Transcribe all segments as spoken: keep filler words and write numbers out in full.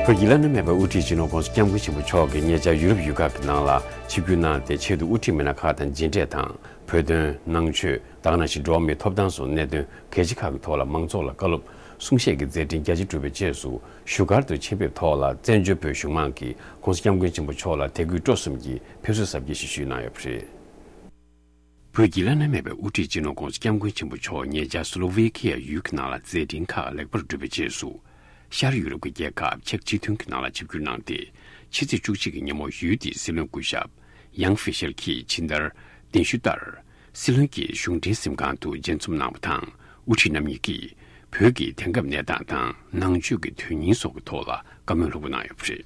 བོད་ཀྱི་བླ་ན་མེད་པའི་དབུ་ཁྲིད་སྤྱི་ནོར་༸གོང་ས་༸སྐྱབས་མགོན་ཆེན་པོ་མཆོག་གིས་ཉེ་ཆར་ཡུ་རོབ་ཡུལ་ཁག་གི་ནང་ལ་ཆིབས་བསྒྱུར་གནང་སྟེ། ཆེད་དུ་དབུ་ཁྲིད་མི་སྣ་ཁག་དང་མཇལ་འཕྲད་དང་། བོད་དོན། ནང་ཆོས། ད་ག་ནང་བཞིན་འགྲོ་བ་མིའི་ཐོབ་ཐང་སོགས་གནད་དོན་གལ་ཆེ་ཁག་གི་ཐོག་ལ་མང་ཚོགས་ལ་བཀའ་སློབ་གསུང་བཤད་ཀྱི་མཛད་འཕྲིན་རྒྱ་ཆེར་བསྒྲུབས་པའི་རྗེས་སུ། བཞུགས་སྒར་དུ་ཆེད་ཕེབས་ཐོག་ལ་བཙན་བྱོལ་བོད་གཞུང་མང་གིས་༸གོང་ས་༸སྐྱབས་མགོན་ཆེན་པོ་མཆོག་ལ་དད་གུས་སྤྲོ་གསུམ་གྱིས་ཕེབས་བསུ་གཟབ་རྒྱས་ཤིག་ཞུས་གནང་ཡོད་པ་རེད། བོད་ཀྱི་བླ་ན་མེད་པའི་དབུ་ཁྲིད་སྤྱི་ནོར་༸གོང་ས་༸སྐྱབས་མགོན་ཆེན་པོ་མཆོག་ཉེ་ཆར་སུ་ལོ་ཝེ་ཁི་ཡ་ཡུལ་གྱི་ནང་ལ་མཛད་འཕྲིན་ཁག་ལེགས་པར་བསྒྲུབས་པའི་རྗེས་སུ། ཤར་ཡུ་རོབ་ཀྱི་རྒྱལ་ཁབ་ཅེཀ་སྤྱི་མཐུན་གྱི་ནང་ལ་ཆིབས་བསྒྱུར་གནང་སྟེ། ཕྱི་ཚེས་བཅུ་གཅིག་གི་ཉིན་མོ་ཡུལ་དེའི་སྲིད་བློན་སྐུ་ཞབས་ཡང་ཧྥི་ཤེལ་གྱིས་ཕྱི་དར་གདན་ཞུ་ལྟར། སྲིད་བློན་གྱི་གཞུང་འབྲེལ་གཟིམ་ཁང་དུ་མཇལ་འཛོམས་གནང་བ་དང་། དབུ་ཁྲིད་རྣམ་གཉིས་ཀྱིས་བོད་ཀྱི་དེང་སྐབས་གནས་སྟངས་དང་ནང་ཆོས་ཀྱི་དོན་སྙིང་སོགས་ཀྱི་ཐོག་ལ་བཀའ་མོལ་ལྷུག་པོ་གནང་ཡོད་པ་རེད།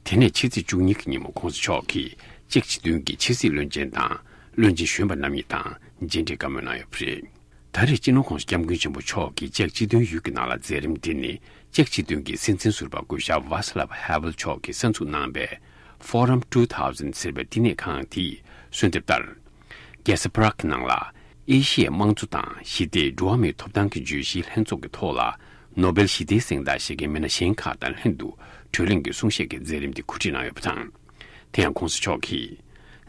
དེ་ནས་ཕྱི་ཚེས་བཅུ་གཉིས་ཀྱི་ཉིན་མོ་༸གོང་ས་མཆོག་གིས་ཅེཀ་སྤྱི་མཐུན་གྱི་ཕྱི་སྲིད་བློན་ཆེན་དང་བློན་ཆེན་གཞོན་པ་རྣམ་གཉིས་དང་མཇལ་འཕྲད་བཀའ་མོལ་གནང་ཡོད་པ་རེད། ད་རེས་སྤྱི་ནོར་༸གོང་ས་༸སྐྱབས་མགོན་ཆེན་པོ་མཆོག་གི་ཅེཀ་སྤྱི་མཐུན་ཡུལ་གྱི་ནང་ལ་མཛད་རིམ་འདི་ནི། ཅེཀ་སྤྱི་མཐུན་གྱི་སྲིད་འཛིན་ཟུར་པ་སྐུ་ཞབས་ཝཱ་སི་ལབ་ཧེ་ཝེལ་མཆོག་གིས་གསར་འཛུགས་གནང་བའི་Forum two thousand ཟེར་བའི་བསྟི་གནས་ཁང་དེས་གསོལ་འདེབས་ལྟར། རྒྱལ་ས་པ་རག་གི་ནང་ལ་ཨེ་ཤི་ཡའི་དམངས་གཙོ་དང་ཞི་བདེ། འགྲོ་བ་མིའི་ཐོབ་ཐང་གི་བརྗོད་གཞིའི་ལྷན་ཚོགས་ཀྱི་ཐོག་ལ། ནོ་སྦེལ་ཞི་བདེའི་གཟེངས་རྟགས་བཞེས་མཁན་མི་སྣ་གཞན་ཁག་དང་ལྷན་དུ་གྲོས་གླེང་གི་གསུང་བཤད་ཀྱི་མཛད་རིམ་དེ་གོ་སྒྲིག་གནང་ཡོད་པ་དང་། དེ་ཡང་༸གོང་ས་མཆོག་གིས།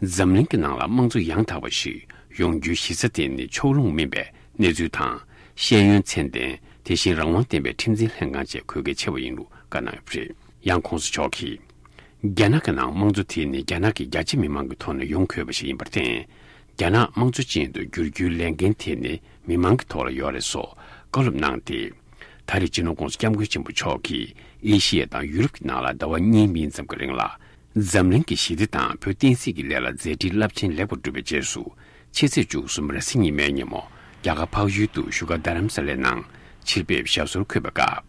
འཛམ་གླིང་གི་ནང་ལ་དམངས་གཙོ་ཡང་དག་པ་ཞིག་ཡོང་རྒྱུའི་གཞི་རྩ་དེ་ནི་ཕྱོགས་ལྷུང་མིན་པའི་གནས་ཚུལ་དང་། ཤེས་ཡོན་ཚད་ལྡན། དེ་བཞིན་རང་དབང་ལྡན་པའི་ཁྲིམས་འཛིན་ལྷན་ཁང་བཅས་དགོས་གལ་ཆེ་བ་ཡིན་ལུགས་བཀའ་གནང་ཡོད་པ་རེད། ཡང་༸གོང་ས་མཆོག་གིས། རྒྱ་ནག་གི་ནང་དམངས་གཙོ་དེ་ནི་རྒྱ་ནག་གི་རྒྱ་ཆེ་མི་མང་གི་ཐོག་ནས་ཡོང་དགོས་པ་ཞིག་ཡིན་པར་བརྟེན། རྒྱ་ནག་དམངས་གཙོ་ཅན་དུ་བསྒྱུར་རྒྱུའི་ལས་འགན་དེ་ནི་མི་མང་གི་ཐོག་ལ་ཡོད་རེད་སོགས་བཀའ་སློབ་གནང་སྟེ། ད་རེས་སྤྱི་ནོར་༸གོང་ས་༸སྐྱབས་མགོན་ཆེན་པོ་མཆོག་གིས་ཨེ་ཤི་ཡ་དང་ཡུ་རོབ་ཀྱི་ནང་ལ་ཟླ་བ་གཉིས་མིན་ཙམ་གྱི་རིང་ལ། འཛམ་གླིང་གི་ཞི་བདེ་དང་བོད་བསྟན་སྲིད་ཀྱི་ལས་ལ་མཛད་འཕྲིན་རླབས་ཆེན་ལེགས་པར་བསྒྲུབས་པའི་རྗེས་སུ། ཕྱི་ཚེས་བཅུ་གསུམ་རེས་གཟའ་ཉི་མའི་ཉིན་མོ་རྒྱ་གར་འཕགས་ཡུལ་དུ་བཞུགས་སྒར་རྡ་རམ་ས་ལའི་ནང་ཕྱིར་ཕེབས་ཞབས་སོར་འཁོད་པའི་སྐབས།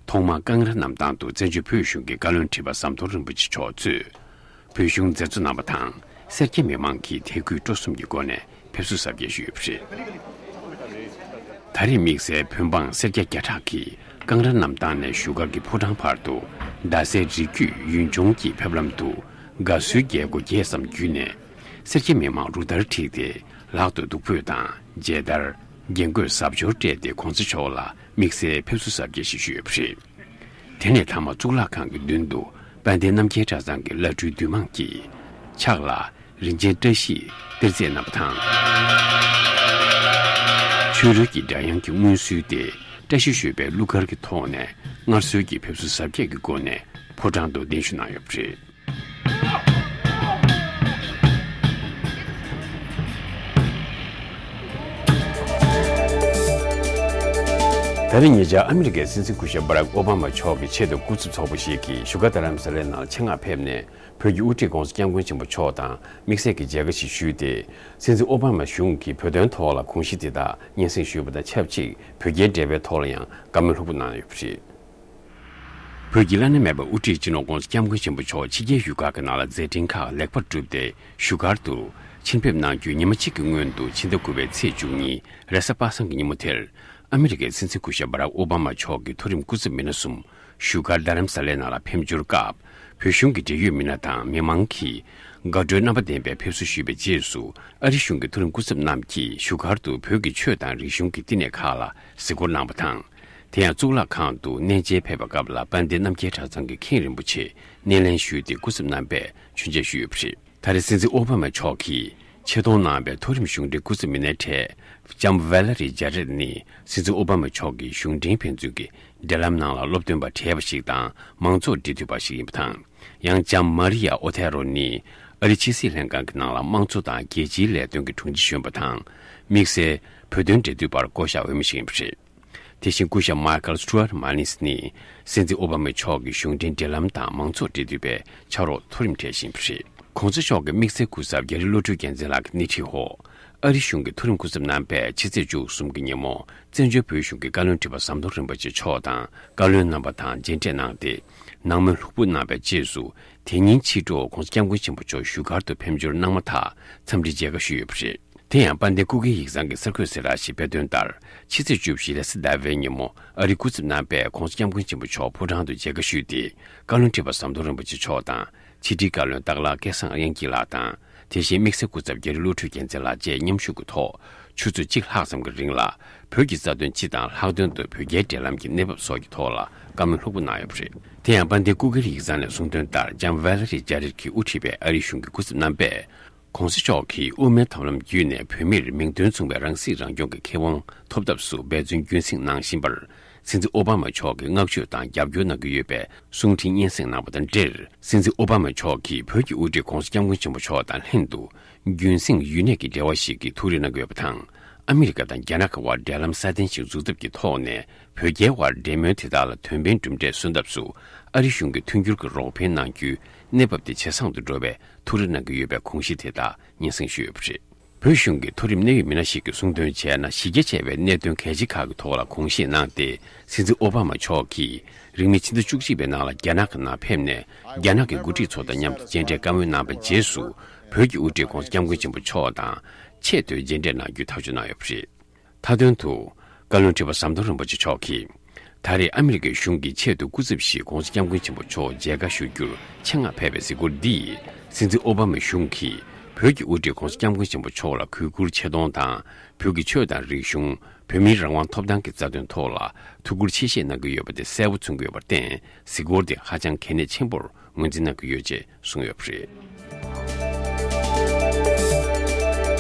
ཐོག་མར་ཀང་ར་གནམ་ཐང་དུ་བཙན་བྱོལ་བོད་གཞུང་གི་བཀའ་བློན་ཁྲི་པ་ཟམ་གདོང་རིན་པོ་ཆེ་མཆོག་གཙོས། བོད་གཞུང་མཛད་གཙོ་རྣམ་པ་དང་སེར་སྐྱ་མི་མང་གིས་དད་གུས་སྤྲོ་གསུམ་གྱི་སྒོ་ནས་ཕེབས་བསུ་གཟབ་རྒྱས་ཞུས་ཡོད་པ་རེད། ད་རེས་དམིགས་བསལ་བོད་འབངས་སེར་སྐྱ་བརྒྱ་ཕྲག་གིས་ཀང་ར་གནམ་ཐང་ནས་བཞུགས་སྒར་གྱི་ཕོ་བྲང་བར་དུ་རྡ་སའི་རི་རྒྱུད་ཡུལ་ལྗོངས་ཀྱི་ཕེབས་ལམ་དུ་དགའ་བསུའི་རྒྱལ་སྒོ་བརྒྱད་ཙམ་བརྒྱུད་ནས། སེར་སྐྱ་མི་མང་རུ་སྟར་བསྒྲིགས་ཏེ་ལག་ཏུ་བདུག་སྤོས་དང་མཇལ་དར། རྒྱན་གོས་གཟབ་མཆོར་སྤྲས་ཏེ་གོང་ས་མཆོག་ལ་དམིགས་བསལ་ཕེབས་བསུ་གཟབ་རྒྱས་ཤིག་ཞུས་ཡོད་པ་རེད། དེ་ནས་མཐའ་མ་གཙུག་ལག་ཁང་གི་མདུན་དུ་དཔལ་ལྡན་རྣམ་རྒྱལ་གྲྭ་ཚང་གི་བླ་སྤྲུལ་འདུས་མང་གིས་ཕྱག་ལ་རིན་ཆེན་བཀྲ་ཤིས་གཏེར་རྫས་གནང་བ་དང་། ཆོས་རོལ་གྱི་སྒྲ་དབྱངས་ཀྱིས་མངོན་གསོལ་ཏེ། བཀྲ་ཤིས་ཞུ་བའི་གླུ་གར་གྱི་ཐོག་ནས་སྔར་སྲོལ་གྱི་ཕེབས་བསུ་གཟབ་རྒྱས་ཀྱི་སྒོ་ནས་ཕོ་བྲང་དུ་གདན་ཞུ་གནང་ཡོད་པ་རེད། ད་རེས་ཉེ་ཆར་ཨ་མི་རི་ཀའི་སྲིད་འཛིན་སྐུ་ཞབས་སྦ་རག་ཨོ་བྷ་མ་མཆོག་གི་ཆེད་དུ་སྐུ་ཚབ་ཚོགས་པ་ཞིག་གིས་བཞུགས་སྒར་རྡ་རམ་ས་ལའི་ནང་ཆེད་མངགས་ཕེབས་ནས། བོད་ཀྱི་དབུ་ཁྲིད་༸གོང་ས་༸སྐྱབས་མགོན་ཆེན་པོ་མཆོག་དང་དམིགས་བསལ་གྱི་མཇལ་ཁ་ཞིག་ཞུས་ཏེ། སྲིད་འཛིན་ཨོ་བྷ་མ་གཞུང་གིས་བོད་དོན་ཐོག་ལ་གོམས་གཤིས་དེ་དག་སྙན་སེང་ཞུས་པ་དང་ཆབས་ཅིག་བོད་རྒྱའི་འབྲེལ་བའི་ཐོག་ལ་ཡང་བཀའ་མོལ་ལྷུག་པོ་གནང་ཡོད་པ་རེད། བོད་ཀྱི་བླ་ན་མེད་པའི་དབུ་ཁྲིད་སྤྱི་ནོར་༸གོང་ས་༸སྐྱབས་མགོན་ཆེན་པོ་མཆོག་ཕྱི་རྒྱལ་ཡུལ་ཁག་གི་ནང་ལ་མཛད་འཕྲིན་ཁག་ལེགས་པར་བསྒྲུབས་ཏེ། བཞུགས་སྒར་དུ་ཕྱིར་ཕེབས་གནང་རྒྱུའི་ཉི་མ་གཅིག་གི་སྔོན་དུ། ཕྱི་ཟླ་དགུ་པའི་ཚེས་བཅུ་གཉིས་རེས་གཟའ་པ་སངས་ཀྱི་ཉིན་མོ་དེར། ཨ་མི་རི་ཀའི་སྲིད་འཛིན་སྐུ་ཞབས་སྦ་རག་ཨོ་བྷ་མ་མཆོག་གི་མཐོ་རིམ་སྐུ་ཚབ་མི་སྣ་གསུམ་བཞུགས་སྒར་རྡ་རམ་ས་ལའི་ནང་ལ་ཕེབས་འབྱོར་སྐབས། བོད་གཞུང་གི་འབྲེལ་ཡོད་མི་སྣ་དང་མི་མང་གིས་དགའ་སྤྲོའི་རྣམ་པ་ལྡན་པའི་ཕེབས་བསུ་ཞུས་པའི་རྗེས་སུ། ཨ་རི་གཞུང་གི་མཐོ་རིམ་སྐུ་ཚབ་རྣམས་ཀྱིས་བཞུགས་སྒར་དུ་བོད་ཀྱི་ཆོས་དང་རིག་གཞུང་གི་བསྟི་གནས་ཁག་ལ་གཟིགས་སྐོར་གནང་བ་དང་། དེ་ཡང་གཙུག་ལག་ཁང་དུ་གནས་མཇལ་ཕེབས་པའི་སྐབས་ལ། དཔལ་ལྡན་རྣམ་རྒྱལ་གྲྭ་ཚང་གི་མཁན་རིན་པོ་ཆེ་སྣེ་ལེན་ཞུས་ཏེ། སྐུ་ཚབ་རྣམ་པས་མཆོད་མཇལ་ཞུས་ཡོད་པ་རེད། ད་རེས་སྲིད་འཛིན་ཨོ་བྷ་མ་མཆོག་གིས་ཆེད་གཏོང་གནང་བའི་མཐོ་རིམ་གཞུང་འབྲེལ་སྐུ་ཚབ་མི་སྣའི་གྲས། ལྕམ་ཝེ་ལ་རི་ཇཱ་རེད་ནི། སྲིད་འཛིན་ཨོ་བྷ་མ་མཆོག་གི་གཞུང་འབྲེལ་ཕན་ཚུན་གྱི་འབྲེལ་ལམ་ནང་ལ་སློབ་སྟོན་པ་གྲས་པ་ཞིག་དང་། མང་ཚོགས་འབྲེལ་མཐུད་པ་ཞིག་ཡིན་པ་དང་། ཡང་ལྕམ་མ་རི་ཡ་ཨོ་ཐེ་རོ་ནི། ཨ་རི་ཕྱི་སྲིད་ལྷན་ཁང་གི་ནང་ལ་དམངས་གཙོ་དང་རྒྱལ་སྤྱིའི་ལས་དོན་གྱི་དྲུང་ཆེ་གཞོན་པ་དང་། དམིགས་བསལ་བོད་དོན་འབྲེལ་མཐུད་པར་བསྐོ་བཞག་འོས་མི་ཞིག་ཡིན་པ་རེད། དེ་བཞིན་སྐུ་ཞབས་མཱ་ཁལ་སི་ཊུ་ཨར་མཱ་ནིས་ནི། སྲིད་འཛིན་ཨོ་བྷ་མ་མཆོག་གི་གཞུང་འབྲེལ་འབྲེལ་ལམ་དང་མང་ཚོགས་འབྲེལ་མཐུད་པའི་ཕྱག་རོགས་མཐོ་རིམ་གྲས་ཤིག་ཡིན་པ་རེད། ༸གོང་ས་མཆོག་གི་དམིགས་བསལ་སྐུ་ཚབ་རྒྱ་རི་བློ་གྲོས་རྒྱལ་མཚན་ལགས་ཀྱི་སྣེ་ཁྲིད་འོག་ཨ་རི་གཞུང་གི་མཐོ་རིམ་སྐུ་ཚབ་རྣམ་པས་ཕྱི་ཚེས་བཅུ་གསུམ་གྱི་ཉིན་མོ། བཙན་བྱོལ་བོད་གཞུང་གི་བཀའ་བློན་ཁྲི་པ་ཟམ་གདོང་རིན་པོ་ཆེ་མཆོག་དང་བཀའ་བློན་རྣམ་པ་དང་མཇལ་འཕྲད་གནང་སྟེ། གནང་མུས་ལྷུག་པོ་གནང་བའི་རྗེས་སུ། དེ་ཉིན་ཕྱི་དྲོ་༸གོང་ས་༸སྐྱབས་མགོན་ཆེན་པོ་མཆོག་བཞུགས་སྒར་དུ་ཕེབས་འབྱོར་གནང་མ་ཐག་འཚམས་འདྲིའི་མཇལ་ཁ་ཞུས་ཡོད་པ་རེད། དེ་ཡང་དཔལ་ལྡན་སྐུ་སྒེར་ཡིག་ཚང་གི་གསར་འགོད་གསལ་བསྒྲགས་ཤིག་སྤེལ་དོན་ལྟར། ཕྱི་ཚེས་བཅུ་བཞི་རེས་གཟའ་ཟླ་བའི་ཉིན་མོ། ཨ་རིའི་སྐུ་ཚབ་རྣམ་པས་༸གོང་ས་༸སྐྱབས་མགོན་ཆེན་པོ་མཆོག་ཕོ་བྲང་དུ་མཇལ་ཁ་ཞུས་ཏེ། བཀའ་བློན་ཁྲི་པ་ཟམ་གདོང་རིན་པོ་ཆེ་མཆོག་དང་། ཕྱི་དྲིལ་བཀའ་བློན་སྟག་ལྷ་སྐལ་བཟང་དབྱངས་སྐྱིད་ལགས་དང་། དེ་བཞིན་དམིགས་བསལ་སྐུ་ཚབ་རྒྱ་རི་བློ་གྲོས་རྒྱལ་མཚན་ལགས་བཅས་མཉམ་ཞུགས་ཀྱི་ཐོག་ཆུ་ཚོད་གཅིག་ལྷག་ཙམ་གྱི་རིང་ལ། བོད་ཀྱི་རྩ་དོན་སྤྱི་དང་ལྷག་དོན་དུ་བོད་རྒྱའི་འབྲེལ་ལམ་གྱི་གནས་བབ་སོགས་ཀྱི་ཐོག་ལ་བཀའ་མོལ་ལྷུག་པོ་གནང་ཡོད་པ་རེད། དེ་ཡང་དཔལ་ལྡན་སྐུ་སྒེར་ཡིག་ཚང་ནས་གསུངས་དོན་ལྟར། ལྕམ་ཝེ་ལ་རི་ཇཱ་རིར་གྱིས་དབུ་ཁྲིད་པའི་ཨ་རིའི་གཞུང་གི་སྐུ་ཚབ་རྣམ་པས། ྋགོང་ས་མཆོག་གིས་དབུ་མའི་ཐབས་ལམ་བརྒྱུད་ནས་བོད་མིར་མིང་དོན་མཚུངས་པའི་རང་སྲིད་རང་སྐྱོང་གི་ཁེ་དབང་ཐོབ་ཐབས་སུ་འབད་བརྩོན་རྒྱུན་སྲིང་གནང་བཞིན་པར། སྲིད་འཛིན་ཨོ་བྷ་མ་མཆོག་གིས་བསྔགས་བརྗོད་དང་རྒྱབ་སྐྱོར་གནང་གི་ཡོད་པའི་གསུང་འཕྲིན་སྙན་སེང་གནང་བ་དང་འབྲེལ། སྲིད་འཛིན་ཨོ་བྷ་མ་མཆོག་གིས་བོད་ཀྱི་དབུ་ཁྲིད་ྋགོང་ས་ྋསྐྱབས་མགོན་ཆེན་པོ་མཆོག་དང་ལྷན་དུ། རྒྱུན་སྲིང་ཡུན་གནས་ཀྱི་འབྲེལ་བ་ཞིག་གི་ཐུགས་རེ་གནང་གི་ཡོད་པ་དང་། ཨ་མི་རི་ཀ་དང་རྒྱ་ནག་གི་དབར་འབྲེལ་ལམ་སྲ་བརྟན་ཞིག་འཛུགས་ཐབས་ཀྱི་ཐོག་ནས། བོད་རྒྱའི་དབར་འབྲེལ་མོལ་དེ་དག་ལ་དོན་ཕན་གྲུབ་འབྲས་སོན་ཐབས་སུ། ཨ་རི་གཞུང་གིས་མཐུན་འགྱུར་གྱི་རོགས་ཕན་གནང་རྒྱུའི་གནས་བབ་དེ་ཇེ་བཟང་དུ་འགྲོ་བའི་ཐུགས་རེ་གནང་གི་ཡོད་པའི་དགོངས་གཞི་དེ་དག་སྙན་སེང་ཞུས་ཡོད་པ་རེད། བོད་གཞུང་གི་མཐོ་རིམ་གནད་ཡོད་མི་སྣ་ཞིག་གིས་གསུངས་དོན་བྱས་ན། གཞི་རྒྱ་ཆེ་བའི་གནད་དོན་གལ་ཆེ་ཁག་གི་ཐོག་ལ་དགོངས་བཞེས་གནང་སྟེ། སྲིད་འཛིན་ཨོ་བྷ་མ་མཆོག་གིས་རིང་མིན་ཕྱི་ཟླ་བཅུ་གཅིག་པའི་ནང་ལ་རྒྱ་ནག་གི་ནང་ཕེབས་ནས། རྒྱ་ནག་གི་འགོ་ཁྲིད་ཚོ་དང་མཉམ་དུ་མཇལ་འཕྲད་བཀའ་མོལ་གནང་བའི་རྗེས་སུ། བོད་ཀྱི་དབུ་ཁྲིད་ྋགོང་ས་ྋསྐྱབས་མགོན་ཆེན་པོ་མཆོག་དང་ཆེད་དུ་མཇལ་འཕྲད་གནང་རྒྱུའི་ཐག་གཅོད་གནང་ཡོད་པ་རེད། མཐའ་དོན་དུ། བཀའ་བློན་ཁྲི་པ་ཟམ་གདོང་རིན་པོ་ཆེ་མཆོག་གིས། ད་རེས་ཨ་མི་རི་ཀའི་གཞུང་གིས་ཆེད་དུ་སྐུ་ཚབ་ཞིག་ྋགོང་ས་ྋསྐྱབས་མགོན་ཆེན་པོ་མཆོག་མཇལ་ཁ་ཞུ་རྒྱུར་ཆེད་མངགས་ཕེབས་པའི་གཟིགས་སྐོར་འདིས། སྲིད་འཛིན་ཨོ་བྷ་མའི་གཞུང་གིས་བོད་ཀྱི་དབུ་ཁྲིད་ྋགོང་ས་ྋསྐྱབས་མགོན་ཆེན་པོ་མཆོག་ལ་གུས་བཀུར་ཆེ་མཐོང་དང་། བོད་ཀྱི་ཆོས་དང་རིག་གཞུང་། བོད་མིའི་རང་དབང་ཐོབ་ཐང་གི་རྩ་དོན་ཐོག་ལ་ཐུགས་ཁུར་ཆེ་བཞེས་གནང་གི་ཡོད་པ་དེ་གསལ་པོ་མཚོན་གྱི་ཡོད་པར་བརྟེན། གཟིགས་སྐོར་དེ་ཧ་ཅང་གལ་གནད་ཆེན་པོར་ངོས་འཛིན་གནང་གི་ཡོད་ཅེས་གསུངས་ཡོད་པ་རེད།